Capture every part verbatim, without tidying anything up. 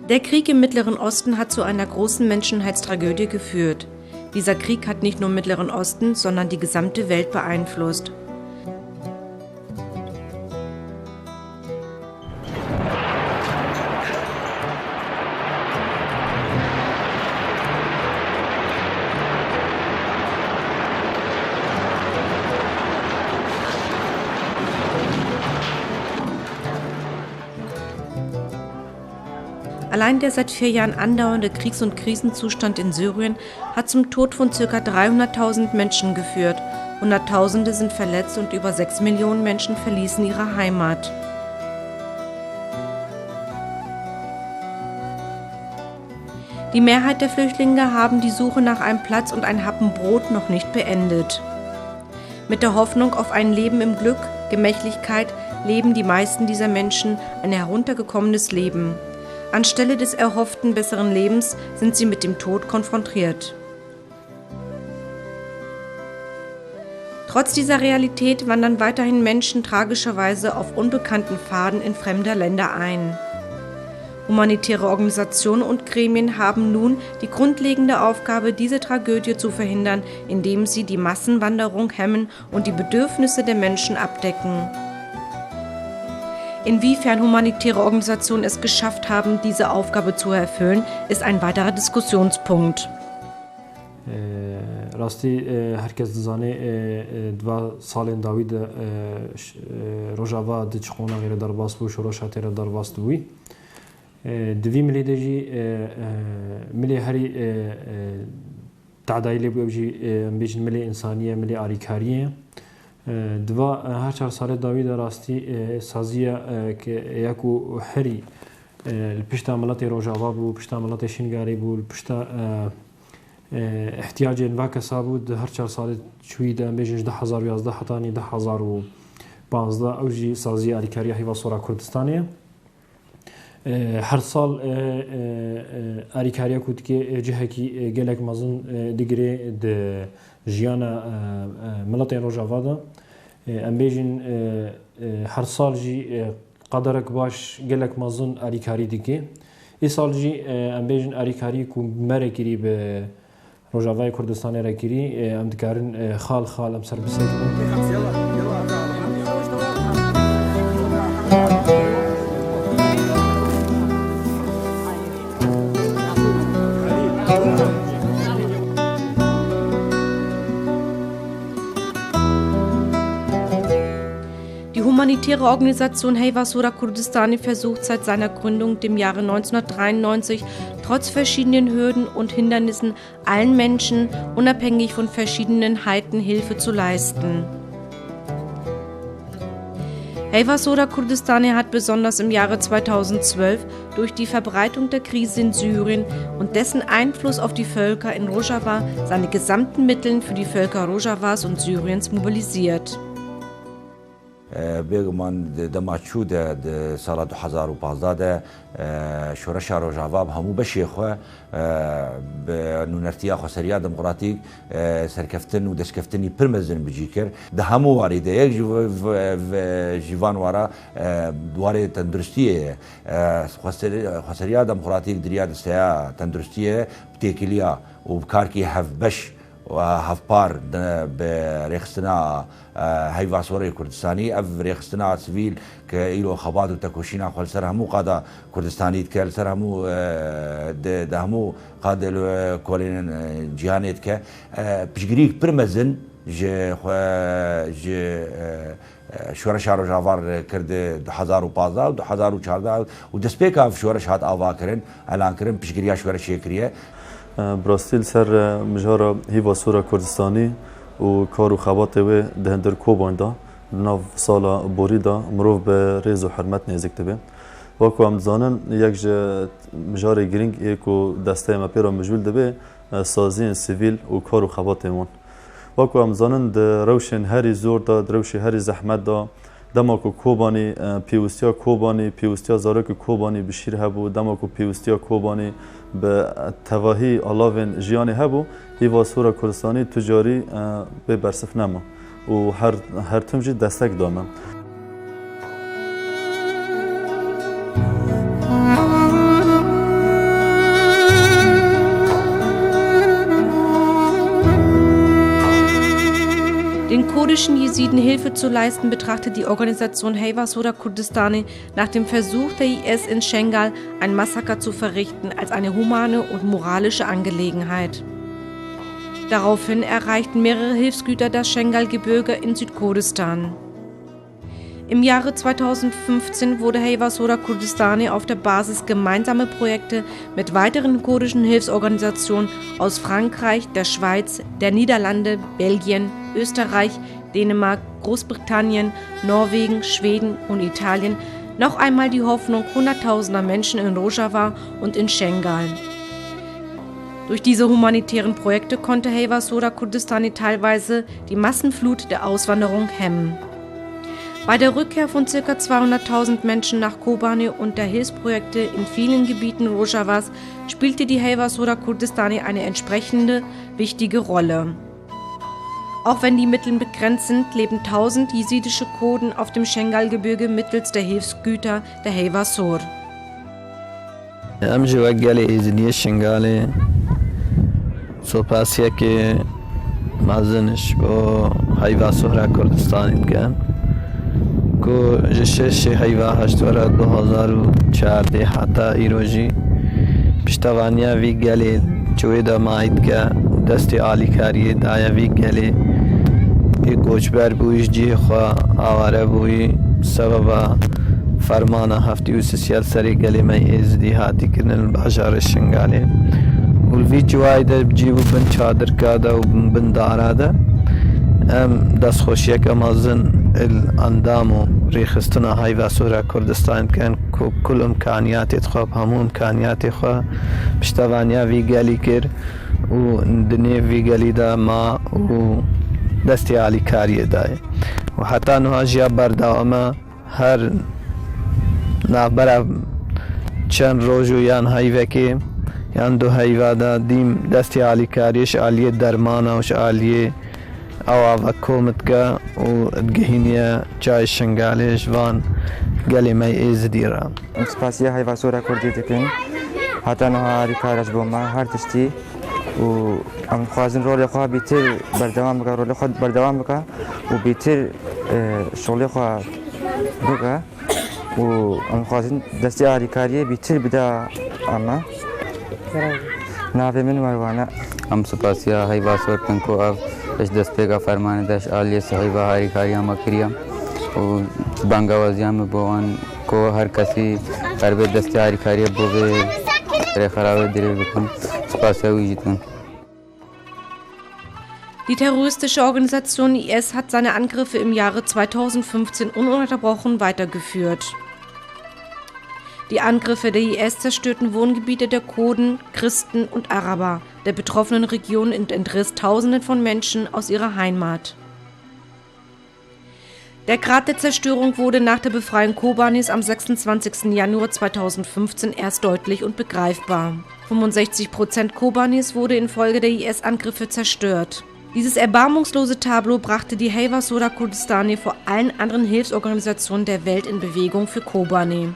Der Krieg im Mittleren Osten hat zu einer großen Menschenheitstragödie geführt. Dieser Krieg hat nicht nur im Mittleren Osten, sondern die gesamte Welt beeinflusst. Allein der seit vier Jahren andauernde Kriegs- und Krisenzustand in Syrien hat zum Tod von circa dreihunderttausend Menschen geführt. Hunderttausende sind verletzt und über sechs Millionen Menschen verließen ihre Heimat. Die Mehrheit der Flüchtlinge haben die Suche nach einem Platz und ein Happen Brot noch nicht beendet. Mit der Hoffnung auf ein Leben im Glück, Gemächlichkeit leben die meisten dieser Menschen ein heruntergekommenes Leben. Anstelle des erhofften besseren Lebens sind sie mit dem Tod konfrontiert. Trotz dieser Realität wandern weiterhin Menschen tragischerweise auf unbekannten Pfaden in fremde Länder ein. Humanitäre Organisationen und Gremien haben nun die grundlegende Aufgabe, diese Tragödie zu verhindern, indem sie die Massenwanderung hemmen und die Bedürfnisse der Menschen abdecken. Inwiefern humanitäre Organisationen es geschafft haben, diese Aufgabe zu erfüllen, ist ein weiterer Diskussionspunkt. Rastî, her kes dizane, di va salên dawî de Rojava di çi qonaxê re derbas bû, şoreşa tê re derbas dibûyî. Di vî milê de jî milê herî tadayî lê bû, ew jî, em bêjin, milê însanî ye, milê alîkariyê ye. Di va her çar salê dawî de rastî saziya, e, ke ya ku herî, e, li pişta miletê Rojava bû, pişta miletê Şingalê bû, li pişta, e, e, ihtiyacên va kesa bû, di her çar salê çûyî de, em bêjin ji du hezar û yazdeh hetanî du hezar û panzdeh, ew jî saziya alîkariya Heyva Sor a Kurdistanê ye. E, her sal, e, e, e, alîkariya ku dike, e, cihekî, e, gelek mezin, e, digire di jiyana, e, e, miletên Rojava de. E, em bêjin, e, e, her sal jî, e, qederek baş gelek mezin alîkarî dike. Îsal jî, e, em bêjin alîkarî ku me re kirî bi Rojavayê Kurdistanê re kirî, e, em dikarin, e, xal xal em ser bisekinin. Die humanitäre Organisation Heyva Sor a Kurdistani versucht seit seiner Gründung dem Jahre neunzehnhundertdreiundneunzig trotz verschiedenen Hürden und Hindernissen allen Menschen, unabhängig von Verschiedenheiten, Hilfe zu leisten. Heyva Sor a Kurdistani hat besonders im Jahre zweitausendzwölf durch die Verbreitung der Krise in Syrien und dessen Einfluss auf die Völker in Rojava seine gesamten Mittel für die Völker Rojavas und Syriens mobilisiert. Bêguman di dema çû de, di sala du hezar û pazdeh de, şoreşa Rojava bi hemû beşê xwe, bi nûnertiya xweseriya demokratîk, serkeftin û destkeftînî pir mezin bi cî kir. Di hemû warî de, yek ji v-, v-, v-, ji van wara, warê tenduristiyê ye. Xweseri-, xweseriya demokratîk di riya desteya tenduristiyê bi têkiliya û bi karkî hevbeş û hevpar di, bi rêxistina, e, Heyva Sorê Kurdistanî, ev rêxistina sivîl ke îro xebat û tekoşîna xwe li ser hemû qada Kurdistanî dike, li ser hemû, e, di, di hemû qadê li kolên, e, cîhanê dike, e, piştgirîk pir mezin ji xwe, ji, e, şoreşa Rojava re kir di du hezar û pazdeh û du hezar û çardeh û destpêka ev şoreş hat avakirin, elankirin, piştgiriya şoreşê kiriye. Bi rastî li ser mijara Hîva Sor a Kurdistanî û kar û xebatê wê di hundir Kobanî de, di nav sala borî de mirov bi rêz û hurmet nêzîk dibe. Wek ku em dizanin, yek ji mijarê girîng ê ku desteyê me pê re mijûl dibe, saziyên sivîl û kar û xebatên wan. Wek ku em zanin, di rewşên herî zor de, di rewşê herî zehmet de, dema ku Kobanî, e, pêwistiya Kobanî, pêwistiya zarokê Kobanî bi şîr hebû, dema ku pêwistiya Kobanî bi tevahî alavên jiyanê hebû, Hîva Sor a Kurdistanî tu carî, e, bê bersiv nema û her, her tim jî destek da me. Menschen Jesiden Hilfe zu leisten, betrachtet die Organisation Heyva Sora Kurdistani nach dem Versuch der I S in Schengal ein Massaker zu verrichten als eine humane und moralische Angelegenheit. Daraufhin erreichten mehrere Hilfsgüter das Schengal-Gebirge in Südkurdistan. Im Jahre zweitausendfünfzehn wurde Heyva Sora Kurdistani auf der Basis gemeinsamer Projekte mit weiteren kurdischen Hilfsorganisationen aus Frankreich, der Schweiz, der Niederlande, Belgien, Österreich, Dänemark, Großbritannien, Norwegen, Schweden und Italien noch einmal die Hoffnung hunderttausender Menschen in Rojava und in Schengal. Durch diese humanitären Projekte konnte Heyva Sora Kurdistani teilweise die Massenflut der Auswanderung hemmen. Bei der Rückkehr von circa zweihunderttausend Menschen nach Kobane und der Hilfsprojekte in vielen Gebieten Rojavas spielte die Heyva Sora Kurdistani eine entsprechende wichtige Rolle. Auch wenn die Mittel begrenzt sind, leben tausend jesidische Kurden auf dem Schengal-Gebirge mittels der Hilfsgüter der Heyva Sor. Em jî wek gelê Êzidiyê Şingalê sopasiyekê mezin ji bo Heyva Sohra Kurdistanê dikin, ku ji şeşê Heyva Heşt were du hazar û çardeh heta îro jî piştevaniya vî gelê çi wê de mayî dike, destê alîkariyê daye vî gelê ê koçber bûyî, ji cihê xwe aware bûyî, sebeba fermana heftê û sisiyel serê gelê me Êzidî hatî kirin li bajarê Şingalê. Û li vî ciwayî de cî bû bin çadirka de û bin dara de. Em destxweşiyeke mezin li endam û rêxistina Heyva Sora Kurdistan dikin ku kul imkaniyatê xwe, bi hemû imkaniyatê xwe piştevaniya vî gelî kir û di nêv vî gelî de ma û destê alîkariyê dayê. Û heta niha jî ya berdewam e. Her navbera çend roj û yan heyvekê yan du heyva de dîm destê alîkariyê ji aliyê dermana û ji aliyê ew ava kom dike û digihîniye çayê Şingalê ji van gelê me yê Êzidî re. Em spasiya Heyva Sora Kurdî dikin. Heta niha alîkar e ji bo me her tiştî û em dixwazin rolê xwe bîtir berdewam bike, rolê xwe berdewam bike û bîtir, e, şolê xwe bike û em dixwazin destê alîkariyê bîtir bide ame. Navê min Merwan e. Em spasiya Heyva Sor dikin ku ev ji destpêka fermanê de ji aliyê Heyva harîkariya me kiriye û bangewaziya min bo wan ku her kesî qerbê destê harîkariyê bo vê rêxerawê dirêj bikin. Spasiya wî jî dikin. Die terroristische Organisation I S hat seine Angriffe im Jahre zweitausendfünfzehn ununterbrochen weitergeführt. Die Angriffe der I S zerstörten Wohngebiete der Kurden, Christen und Araber der betroffenen Regionen und entriss Tausende von Menschen aus ihrer Heimat. Der Grad der Zerstörung wurde nach der Befreiung Kobanis am sechsundzwanzigsten Januar zweitausendfünfzehn erst deutlich und begreifbar. Fünfundsechzig Prozent Kobanis wurde infolge der I S-Angriffe zerstört. Dieses erbarmungslose Tableau brachte die Heyva Sora Kurdistani vor allen anderen Hilfsorganisationen der Welt in Bewegung für Kobani.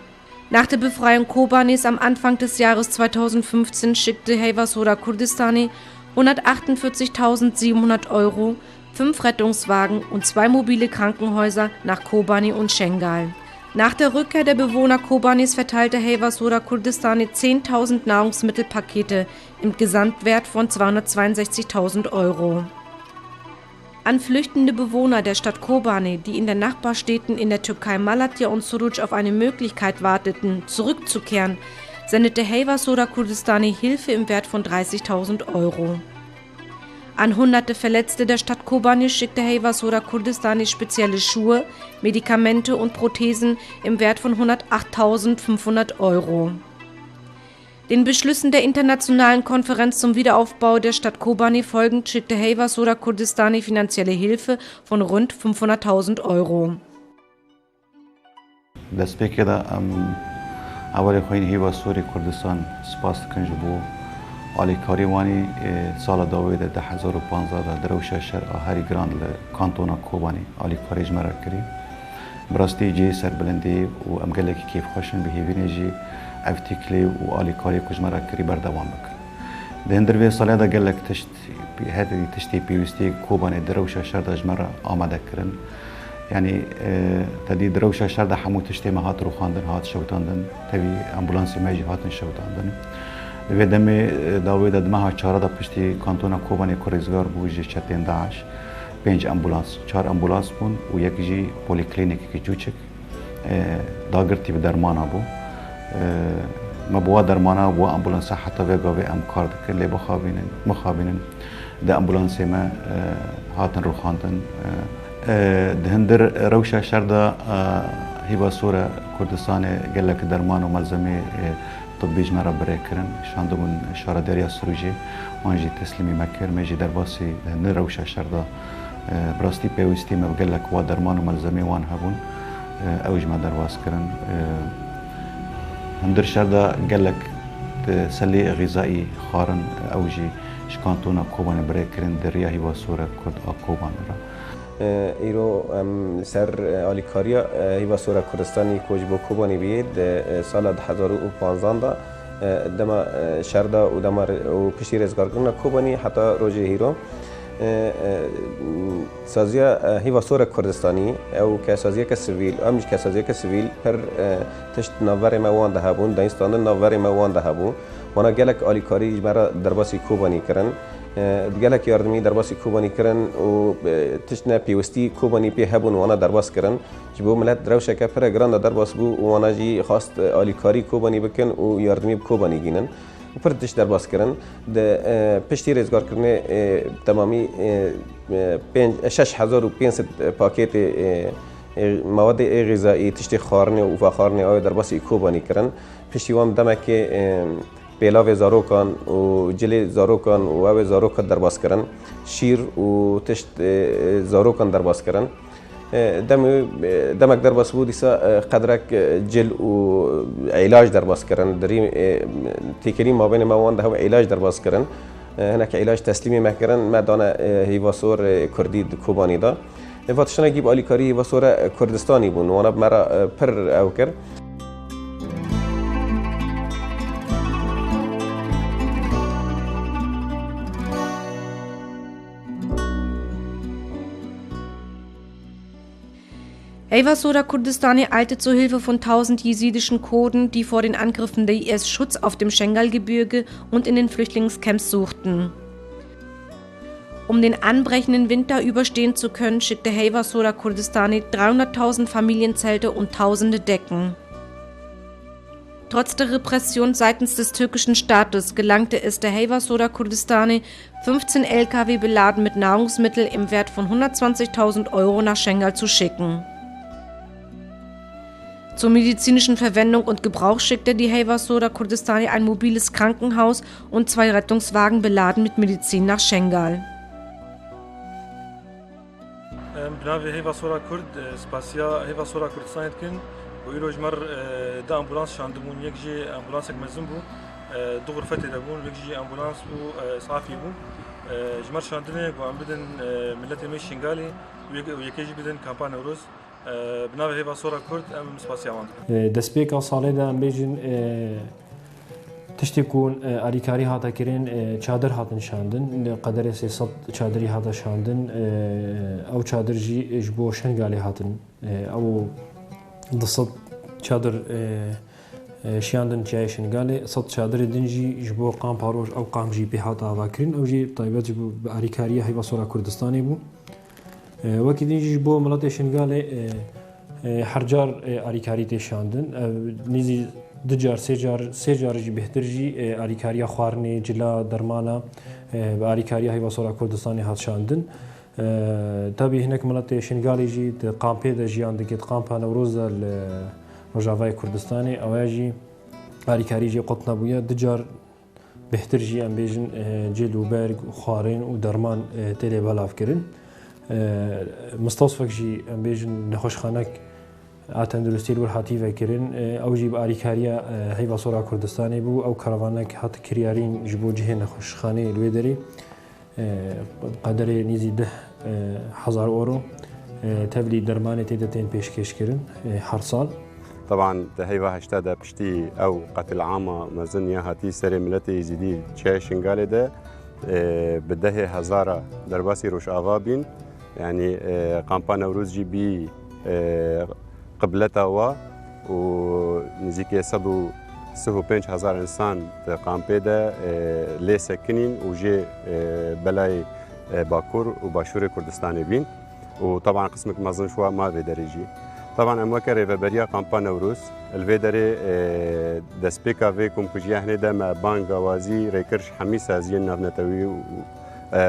Nach der Befreiung Kobanis am Anfang des Jahres zweitausendfünfzehn schickte Heyva Sora Kurdistani hundertachtundvierzigtausendsiebenhundert Euro, fünf Rettungswagen und zwei mobile Krankenhäuser nach Kobani und Schengal. Nach der Rückkehr der Bewohner Kobanis verteilte Heyva Sora Kurdistani zehntausend Nahrungsmittelpakete im Gesamtwert von zweihundertzweiundsechzigtausend Euro. An flüchtende Bewohner der Stadt Kobani, die in den Nachbarstädten in der Türkei Malatya und Suruc auf eine Möglichkeit warteten, zurückzukehren, sendete Heyva Sora Kurdistani Hilfe im Wert von dreißigtausend Euro. An hunderte Verletzte der Stadt Kobani schickte Heyva Sora Kurdistani spezielle Schuhe, Medikamente und Prothesen im Wert von hundertachttausendfünfhundert Euro. Den Beschlüssen der Internationalen Konferenz zum Wiederaufbau der Stadt Kobani folgend schickte Heyva Sora Kurdistani finanzielle Hilfe von rund fünfhunderttausend Euro. Destpêkê de em ewilê xwe yên Heyva Sorê Kurdistan spas dikin ji bo alîkarî wanî. Ê, sala dawê de du hezar û panzdeh de di rewşa şer a herî giran li kantona Kobanê alîkarî ji me re kirî. Bi rastî cihê serbilindê û em gelekî kêfxweş in, bi hêvî ne jî ev têkilî û alîkariyê ku ji me re kirî berdewam bikin. Di hundir vê salê de gelek tişt Her tiştê pêwîstî Kobanê di rewşa şer de ji me re amade kirin. Yanî, e, te dî di rewşa şer de hemû tiştê me hat rûxandin, hat şewitandin. Tevî ambulansê me jî hatin şewitandin. Di vê demê, e, dawê de di meha çara de piştî kantona Kobanê ku rizgar bû ji çetên DAIŞ, pênc ambulans, çar ambulans bûn û yek jî polîklînîkekî çûçik, e, dagirtî bi dermana bû. E, me bi wa dermana, bi wa ambulansa heta vê gavê em kar dikin, lê bixabînin, mixabînin, di ambulansê me, e, hatin rûxandin. E, e, di hundir rewşa şer de, e, Hîva Sor e Kurdistanê gelek derman û malzemê, e, tibbî ji me re bi rê kirin, şandibûn Şaredariya Sirûcê, wan jî teslîmî me kir. Me jî derbasî di hundir rewşa şer de, e, bi rastî pêwîstî me bi gelek wa derman û malzemê wan hebûn, e, ew ji me derbas kirin. E, hundir şer de gelek, e, selê xîzayî xwarin, ew jî ji kantona Kobanê bi rê kirin, di riya Hîva Sor e Kurd a Kobanê re. E, îro em li ser, e, alîkariya, e, Hîva Sor e Kurdistanî ku ji bo Kobanê bûye di, e, sala du hezar û panzdan de, e, dema, e, şer de û dema re-, û piştî rêzgarkirina Kobanî heta rojê hîro, e, e, saziya, e, Hîva Sor e Kurdistanî, ew ke saziyeke sivîl, em jî ke saziyeke sivîl pir, e, tişt navberê me wan de hebûn, dayîn standin navberê me wan de hebû. Wana gelek alîkarî ji me re derbasî Kobanî kirin. E, gelek yardimî derbasî Kobanî kirin û, e, tiştine pêwistî Kobanî pê hebûn wana derbas kirin. Ji bo milet rewşeke pire giran de derbas bû û wana jî xwest, e, alîkarî Kobanî bikin û yardimî bi Kobanî gînin. Û pir tişt derbas kirin. Di, e, piştî rêzgarkirinê, e, temamî, e, e, pênc, şeş hezar û pênc sed pakêtê, e, e, mawadê ê xîzayî, tiştê xwarinê û vexwarinê ew ê derbasî Kobanî kirin. Piştî wan demekê, e, pêlavê zarokan û cilê zarokan û ew ê zaroka derbas kirin, şîr û tişt, e, e, zarokan derbas kirin. E, dem-, e, demek derbas bû, dîsa, e, qedrek, e, cil û îlac derbas kirin. Dirî, e, têkilî mabênê me wan de hev îlac derbas kirin. E, hinek îlac teslîmê me kirin, me dane, e, Hîva Sor, e, Kurdî di Kobanî de. Ê, va tiştanekî bi alîkarî Hîva Sor e Kurdistanî bûn. Wana bi me re, e, pir ew kir. Heyva Sora Kurdistani eilte zur Hilfe von tausend jesidischen Kurden, die vor den Angriffen der I S Schutz auf dem Schengalgebirge und in den Flüchtlingscamps suchten. Um den anbrechenden Winter überstehen zu können, schickte Heyva Sora Kurdistani dreihunderttausend Familienzelte und tausende Decken. Trotz der Repression seitens des türkischen Staates gelangte es der Heyva Sora Kurdistani fünfzehn L K W beladen mit Nahrungsmittel im Wert von hundertzwanzigtausend Euro nach Schengal zu schicken. Zur medizinischen Verwendung und Gebrauch schickte die Heyva Sora Kurdistani ein mobiles Krankenhaus und zwei Rettungswagen beladen mit Medizin nach Schengal. Em bi navê Heyva Sora Kurd, e, spasiya Heyva Sora Kurdistanê dikin ku îro ji me re, e, du ambulans şandibûn. Yek jî ambulansek mezin bû, e, du xurfetê de bûn, yek jî ambulans bû, e, îsafî bû. E, ji me re şandine ku em bidin, e, miletê me Şingalê û yek-, û yekê jî bidin kampa Newroz. E, bi navê Heyva Sora Kurd em spasiya wan dikin. E, destpêka salê de em bêjin, e, tiştê ku, e, alîkarî hate kirin, e, çadir hatin şandin. Li qederê sê sed çadirî hate şandin. E, ew çadir jî ji bo Şengalê hatin. E, ew du sed çadir, e, e, şiyandin çiyayê Şingalê. Sed çadirê din jî ji bo kampa roj, ew kamp jî pê hate avakirin. Ew jî taybet ji bo, bi alîkariya Heyva Sora Kurdistanê bû. E, wekî din jî ji bo miletê Şingalê, e, e, her car, e, alîkarî tê şandin. Ev nîzî du car, sê car, sê car jî bêhtir jî, e, alîkariya xwarinê, cila, dermana, e, bi alîkariya Heyva Sora Kurdistanê hat şandin. E, tabî hinek miletê Şingalê jî di kampê de jiyan dike, di kampa Newroz de li Rojavayê Kurdistanê, ew jî alîkarî jê qut nebûye. Du car bêhtir jî em bêjin, e, cil û berg, xwarin û derman, e, tê lê belav kirin. E, mistewsfek jî em bêjin nexweşxanek a tenduristî li wir hatî vekirin. E, ew jî bi alîkariya, e, Heyva Sora Kurdistanê bû. Ew karavanek hat kiryarîn ji bo cihê nexweşxanê li wê derê. E, qederê nîzî deh, e, hezar euro, e, tevlî dermanê tê de tên pêşkêşkirin, e, her sal. Teban di heyva heşta de piştî ew qetilama mezin ya hatî serê miletê Êzîdî çiyayê Şingalê de, E, bi dehê hezara derbasî Rojava bîn. Yanî, e, kampa Newroz jî bî, e, qibleta wa û nêzîkî sed û sih û pênc hezar însan di kampê de, e, lê sekinîn û jê, e, belayê, e, Bakur û Başûrê Kurdistanê bîn. û teban qismek mezin ji wa ma vê derê jî. Teban em weke rêveberiya Kampa Newroz, li vê derê, e, destpêka vê komkujiya hinê de me banga wazî rêkir ji hemî saziyên navnetewî û, e,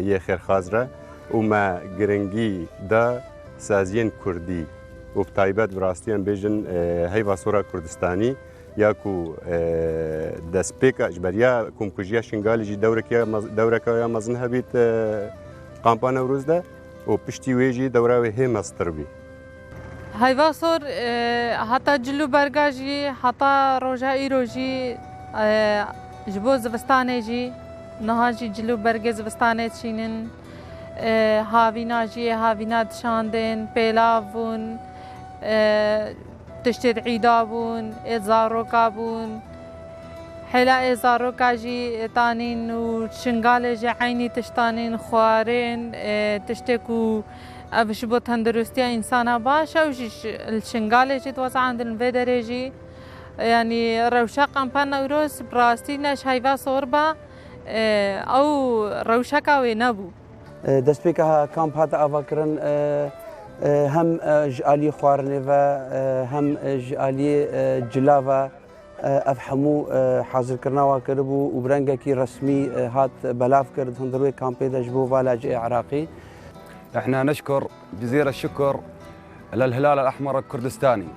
yê xêrxaz re û me giringî da saziyên kurdî û bi taybet bi rastî em bêjin, e, heyva sora Kurdistanî ya ku, e, destpêka ji beriya komkujiya Şingalê jî dewreke ya mez-, dewreka ya mezin hebît, e, Kampa Newroz de û piştî wê jî dewra wê hê mestir bî. Heyva sor, e, heta cil û berga jî, heta roja îro jî, e, ji bo zivistanê jî, niha jî cil û bergê zivistanê dişînin, e, havîna jî, havîna dişandin, pêlav bûn, e, tiştê di îda bûn, ê zaroka bûn. Hêla ê zaroka jî tanîn û Şingalê jî eynî tiştanîn xwarin, e, tiştê ku ev ji bo tenduristiya însana baş e, ew jî ji, li Şingalê jî dixwazin din vê derê jî. Yanî rewşa Kampa Newroz bi rastî ne ji heyva sor be, e, ew rewşeka wê nebû. E, destpêka kamp hate avakirin, e, e, hem, e, ji aliyê xwarinê ve, e, hem, e, ji aliyê, e, cila ve, e, ev hemû, e, hazirkirina wa kiribû û bi rengekî resmî, e, hat belav kir di hundir wê kampê de ji bo va laciyê Iraqî. احنا نشكر جزيل الشكر للهلال الأحمر الكردستاني.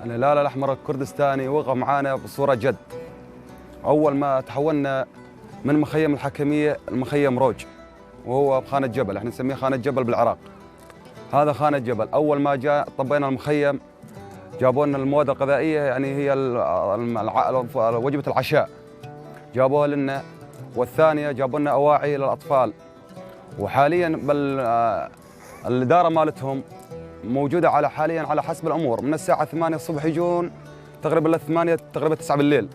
الهلال الأحمر الكردستاني وقف معانا بصورة جد. أول ما تحولنا من مخيم الحكمية لمخيم روج، وهو بخانة جبل، احنا نسميه خانة جبل بالعراق. هذا خانة جبل. أول ما جاء طبينا المخيم، جابوا لنا المواد الغذائية، يعني هي ال-، الع-، وجبة العشاء جابوها لنا، والثانية جابوا لنا أواعي للأطفال. وحاليًا بال-، آه، الإدارة مالتهم موجودة على، حاليًا على حسب الأمور، من الساعة ثمانية الصبح يجون تقريبًا للثمانية، تقريبًا تسعة بالليل.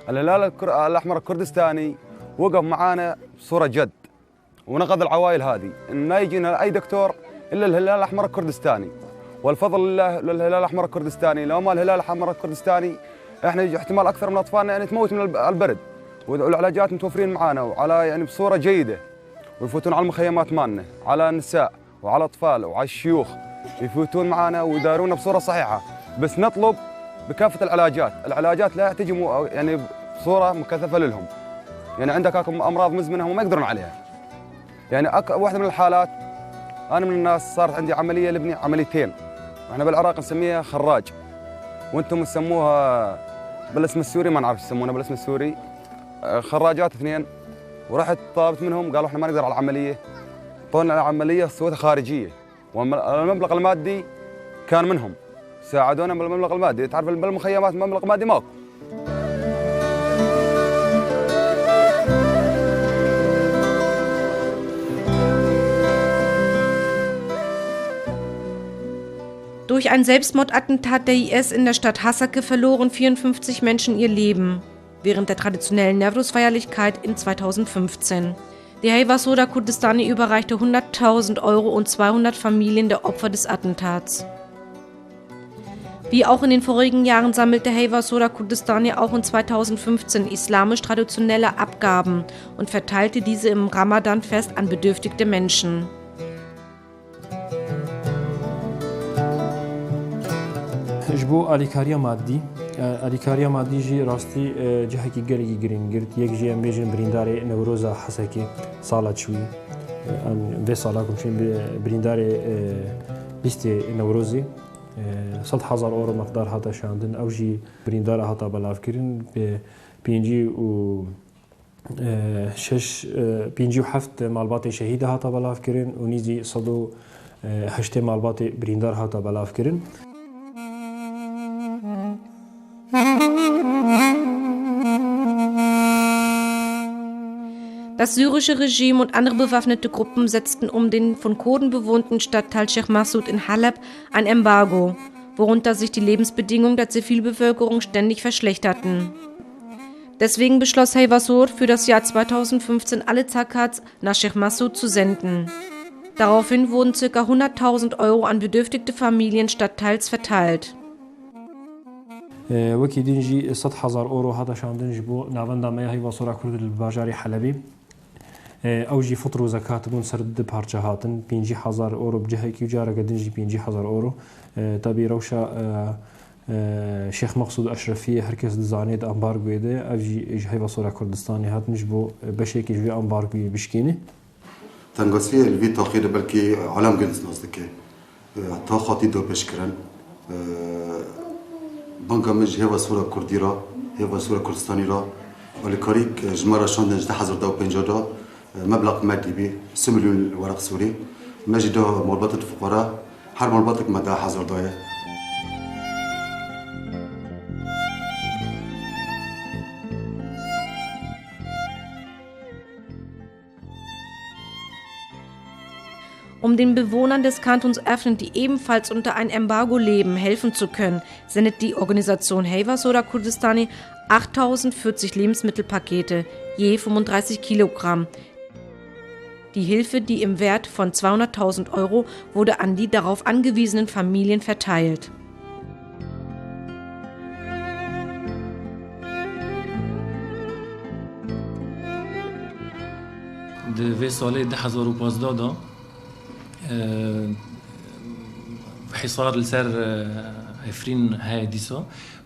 الهلال الكر-، الأحمر الكردستاني وقف معانا بصورة جد، ونقذ العوائل هذه، إن ما يجينا أي دكتور إلا الهلال الأحمر الكردستاني. والفضل لله للهلال الأحمر الكردستاني، لو ما الهلال الأحمر الكردستاني، إحنا يجي احتمال أكثر من أطفالنا يعني تموت من الب-، البرد. والعلاجات متوفرين معانا وعلى، يعني، بصورة جيدة، ويفوتون على المخيمات مالنا، على النساء وعلى الأطفال وعلى الشيوخ، يفوتون معانا ويدارونا بصورة صحيحة. بس نطلب بكافة العلاجات، العلاجات لا تجي مو-، يعني، بصورة مكثفة لهم. يعني، عندك أكو أمراض مزمنة هم ما يقدرون عليها. يعني، أك-، واحدة من الحالات، أنا من الناس صارت عندي عملية لابني، عمليتين، وإحنا بالعراق نسميها خراج، وأنتم تسموها بالاسم السوري، ما نعرف يسمونها بالاسم السوري، آه، خراجات اثنين. ورحت طلبت منهم، قالوا: "إحنا ما نقدر على العملية." طولنا على العملية، سويتها خارجية. والم-، المبلغ المادي كان منهم، ساعدونا بالمبلغ المادي. تعرف بالمخيمات المبلغ المادي ماكو. Durch ein Selbstmordattentat der I S in der Stadt Hasakeh verloren vierundfünfzig Menschen ihr Leben während der traditionellen Newroz-Feierlichkeit in zweitausendfünfzehn. Die Heyva Sora Kurdistani überreichte hunderttausend Euro und zweihundert Familien der Opfer des Attentats. Wie auch in den vorigen Jahren sammelte Heyva Sora Kurdistani auch in zweitausendfünfzehn islamisch traditionelle Abgaben und verteilte diese im Ramadan-Fest an bedürftige Menschen. Ji bo alîkariya madî, e, alîkariya madî jî rastî, e, cihekî gelekî girîng girt. Yek jî em bêjin birîndarê Newroza Hesekê sala çûyî. E, em vê sala ku çûyîn bi-, birîndarê, e, lîstê Newrozê, e, sed hezar euro miqdar hate şandin. Ew jî birîndara hata belavkirin. Bi pêncî û Şeş, e, pêncî û heft malbatê şehîdê hata belavkirin û nîzî sed û heştê malbatê birîndar hata belavkirin. Das syrische Regime und andere bewaffnete Gruppen setzten um den von Kurden bewohnten Stadtteil Sheikh Massoud in Halab ein Embargo, worunter sich die Lebensbedingungen der Zivilbevölkerung ständig verschlechterten. Deswegen beschloss Heyvasor, für das Jahr zweitausendfünfzehn alle Zakats nach Sheikh Massoud zu senden. Daraufhin wurden circa hunderttausend Euro an bedürftige Familien stadtteils verteilt. Wekî din jî sed hezar euro hate şandin ji bo navenda me ya Heyva Sora Kurd li bajarê Helebê. Ew jî fitr û zekat bûn, ser du parçe hatin, pêncî hezar euro bi cihekî û careke din jî pêncî hezar euro. Tabî rewşa Şêx Meqsûd Eşrefiyê her kes dizanê di ambargoyê de, ev jî ji Heyva Sora Kurdistanê hatin ji bo beşekê ji vê ambargoyê bişkêne. Tengasiyê li vî taxê de belkî alem gelek nas dike. Ta xatî dapêşkirin. Banga min ji Hêva Sora Kurdî re, Hêva Sora Kurdistanî re, alîkarîk ji me re şandin ji du hezar û pênc de, meblag me dîbî sê milyon wereq Sûrî. Me jî da malbatek fuqara, her malbatek me deh hezar daye. Um den Bewohnern des Kantons Afrin, die ebenfalls unter ein Embargo leben, helfen zu können, sendet die Organisation Heyva Sora Kurdistani achttausendvierzig Lebensmittelpakete, je fünfunddreißig Kilogramm. Die Hilfe, die im Wert von zweihunderttausend Euro, wurde an die darauf angewiesenen Familien verteilt. Di vê salê du hezar û pazdeh de, e, hîsar li ser, e, Efrîn heye dîsa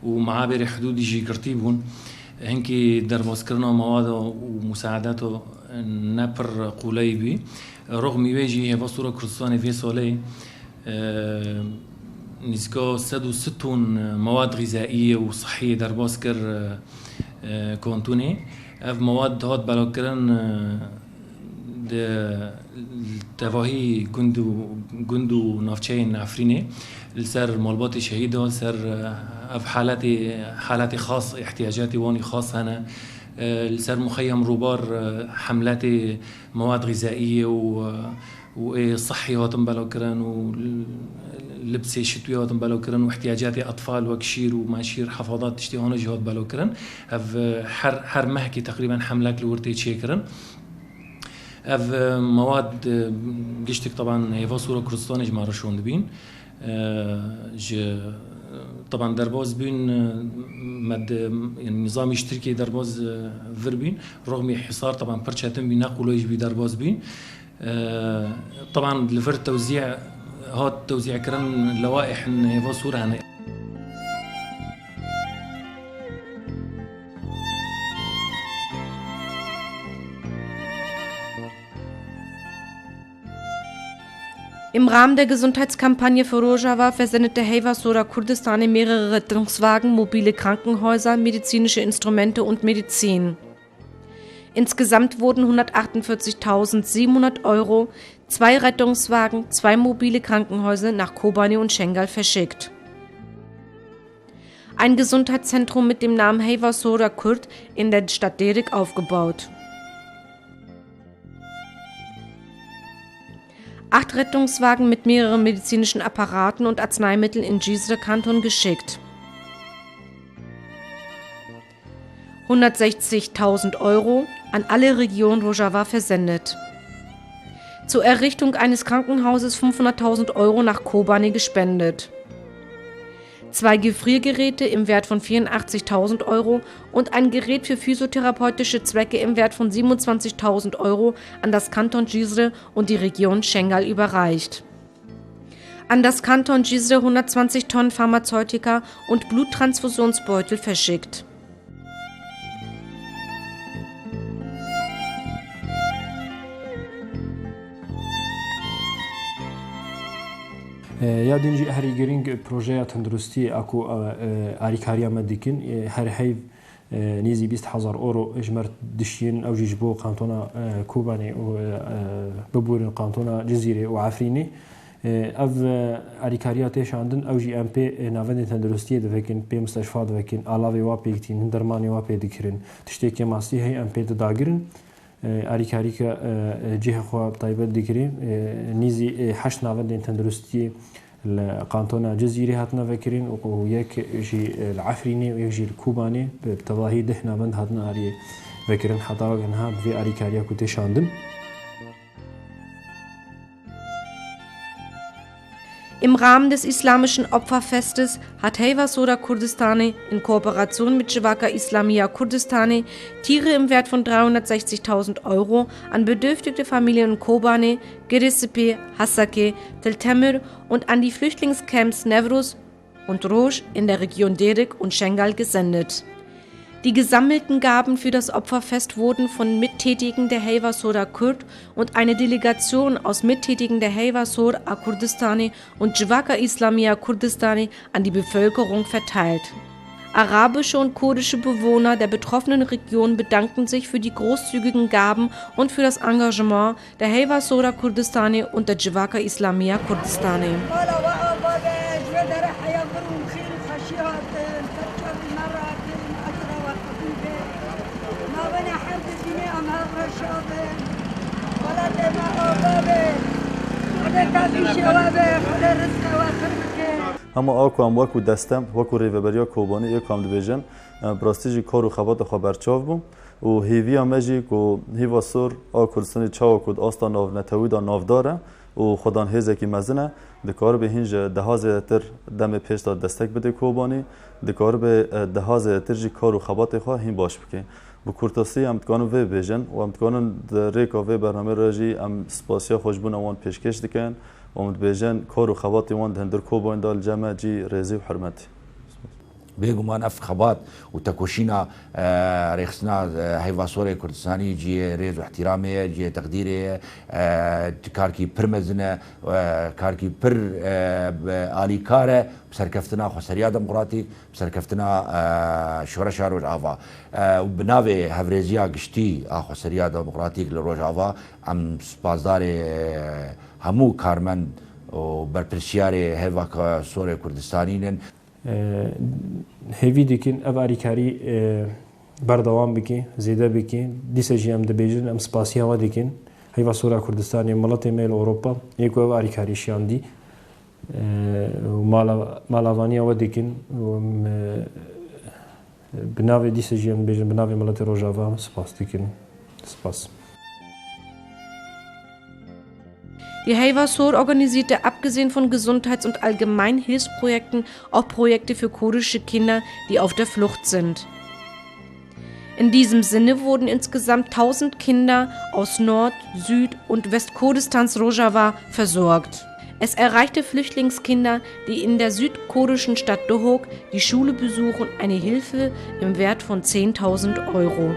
û meabêrê hidûdî jî girtî bûn. Hinkî derbaskirina mewada û musaedata ne pir qûleyî bî. Rixmî wê jî Hêva Sora Kurdistanê vê salê, e, nîzika sed û sî ton mewad xîzaiyê û sihiyê derbas kir, e, e, kantonê. Ev mewad dihat belakirin, e, di tevahî gund û, gund û navçeyên Efrînê li ser malbatê şehîdan, li ser, e, ev haletê, haletê xas, ihtiyacatê wan ê xas hene. E, li ser muxeyyem Rûbar, e, hemletê mewad xîzaiyê û, e, û ê sihî hatin belakirin û libsê şitwî hatin belakirin û ihtiyacatê etfal wek şîr û meşîr, hefadat, tiştê wana jî hat belakirin. Ev, e, her, her mehekê teqrîben hemlek li wir tê çêkirin. Ev, e, mewad, e, giştik teban Hêva Sora Kurdistanê ji me re şon dibîn. E, ji, teban derbas bîn, e, me di, yanî nîzamî ji Tirkiyê derbas, e, vir bîn. Rixmî hîsar teban pir çetin bî, ne qûlay jî bî derbas bîn. E, teban li vir tewzî hat tewzîkirin, lewaîh in Hêva Sor hene. Im Rahmen der Gesundheitskampagne für Rojava versendete Heyva Sora Kurdistani mehrere Rettungswagen, mobile Krankenhäuser, medizinische Instrumente und Medizin. Insgesamt wurden hundertachtundvierzigtausendsiebenhundert Euro, zwei Rettungswagen, zwei mobile Krankenhäuser nach Kobani und Schengal verschickt. Ein Gesundheitszentrum mit dem Namen Heyva Sora Kurd in der Stadt Derik aufgebaut. Acht Rettungswagen mit mehreren medizinischen Apparaten und Arzneimitteln in Cizre Kanton geschickt. Hundertsechzigtausend Euro an alle Regionen Rojava versendet. Zur Errichtung eines Krankenhauses fünfhunderttausend Euro nach Kobani gespendet. Zwei Gefriergeräte im Wert von vierundachtzigtausend Euro und ein Gerät für physiotherapeutische Zwecke im Wert von siebenundzwanzigtausend Euro an das Kanton Cizre und die Region Schengal überreicht. An das Kanton Cizre hundertzwanzig Tonnen Pharmazeutika und Bluttransfusionsbeutel verschickt. E, ya din jî herî girîng projeya tenduristiyê a ku, e, e, alîkariya me dikin, e, her heyv, e, nêzî bîst hezar euro ji me re dişiyên, ew jî ji bo kantona, e, Kobanê û, e, e, bibûrin kantona Cizîrê û Efrînê. E, ev, e, alîkariya tê şandin, ew jî em pê, e, navendên tenduristiyê divekin, pê misteşfa divekin, alavê wa pêk tînin, dermanê wa pê dikirin, tiştê kêmasî heye em pê didagirin. E, alîkarî ke, e, e, cihê xwe taybet digirî, e, nîzî, e, heşt navendên tenduristiyê, Li qantona Cizîrê hatine vekirin û yek jî li Efrînê û yek jî li Kobanê bi tevahî deh navend hatine ariyê vekirin. Heta weke niha bi vê alîkariya ku tê şandin. Im Rahmen des Islamischen Opferfestes hat Heyva Sora Kurdistani in Kooperation mit Civaka Islamia Kurdistani Tiere im Wert von dreihundertsechzigtausend Euro an bedürftige Familien in Kobane, Girisipi, Hasake, Tel Temir und an die Flüchtlingscamps Newroz und Roj in der Region Derik und Schengal gesendet. Die gesammelten Gaben für das Opferfest wurden von Mittätigen der Heyva Sora Kurd und eine Delegation aus Mittätigen der Heyva Sora Kurdistani und Civaka Islamia Kurdistani an die Bevölkerung verteilt. Arabische und kurdische Bewohner der betroffenen Region bedankten sich für die großzügigen Gaben und für das Engagement der Heyva Sora Kurdistani und der Civaka Islamia Kurdistani. Mala we ava be, ji wê dere heya vir û xêr û xweşî hatin, ser çavê me rakin, ecra we qebûl be. Ma we ne her di dînê em hev reşa bin. Welatê me ava be. Xwedê tevîşê we be, Xwedê rizqê we pir bike. Hema a ku em wekû destem, wekû Rêveberiya Kobanê ê ku em dibêjin, e, bi rastî jî kar û xebatê xwe berçav bû. Û hêviya me jî ku Heyva Sor a Kurdistanê çawa ku di asta navnetewî de navdar e û xwedan hêzekî mezin e, dikaribe hîn ji deha zêdetir demê pêş de destek bide Kobanî, dikaribe, e, deha zêdetir jî kar û xebatê xwe hîn baş bike. Bi kurtasî em dikarin vê bibêjin û em dikarin di rêka vê bernameyê re jî em spasiya xwe ji bona wan pêşkêş dikin û em dibêjin kar û xebatê wan di hundir Kobanî de li cem me cî rêzî û hurmetê. Bêguman ev xebat û tekoşîna, e, rêxistina, e, Heyva Sorê Kurdistanî cihê rêz û ihtiramê ye, cihê teqdîrê ye, e, karkî pir mezin e, e, karkî pir, e, bi alîkar e bi serkeftina xweseriya demokratîk, bi serkeftina, e, şoreşa Rojava. E, û bi navê hevrêziya giştî a xweseriya demokratîk li Rojava, em spasdarê, e, hemû karmend û berpirsiyarê Heyva Sorê Kurdistanî nin. E, hêvî dikin ev alîkarî, e, berdewam bike, zêde bike. Dîsa jî em dibêjin, em spasiya we dikin. Heyva Sora Kurdistanê, miletê me li Ewropa, ê ku ev alîkarî şiyandî, e, û mala-, malavaniya we dikin. Û em, e, bi navê dîsa jî em dibêjin, bi navê miletê Rojava em spas dikin. Spas. Die Heyva Sor organisierte abgesehen von Gesundheits- und Allgemeinhilfsprojekten auch Projekte für kurdische Kinder, die auf der Flucht sind. In diesem Sinne wurden insgesamt tausend Kinder aus Nord-, Süd- und Westkurdistans Rojava versorgt. Es erreichte Flüchtlingskinder, die in der südkurdischen Stadt Duhok die Schule besuchen, eine Hilfe im Wert von zehntausend Euro.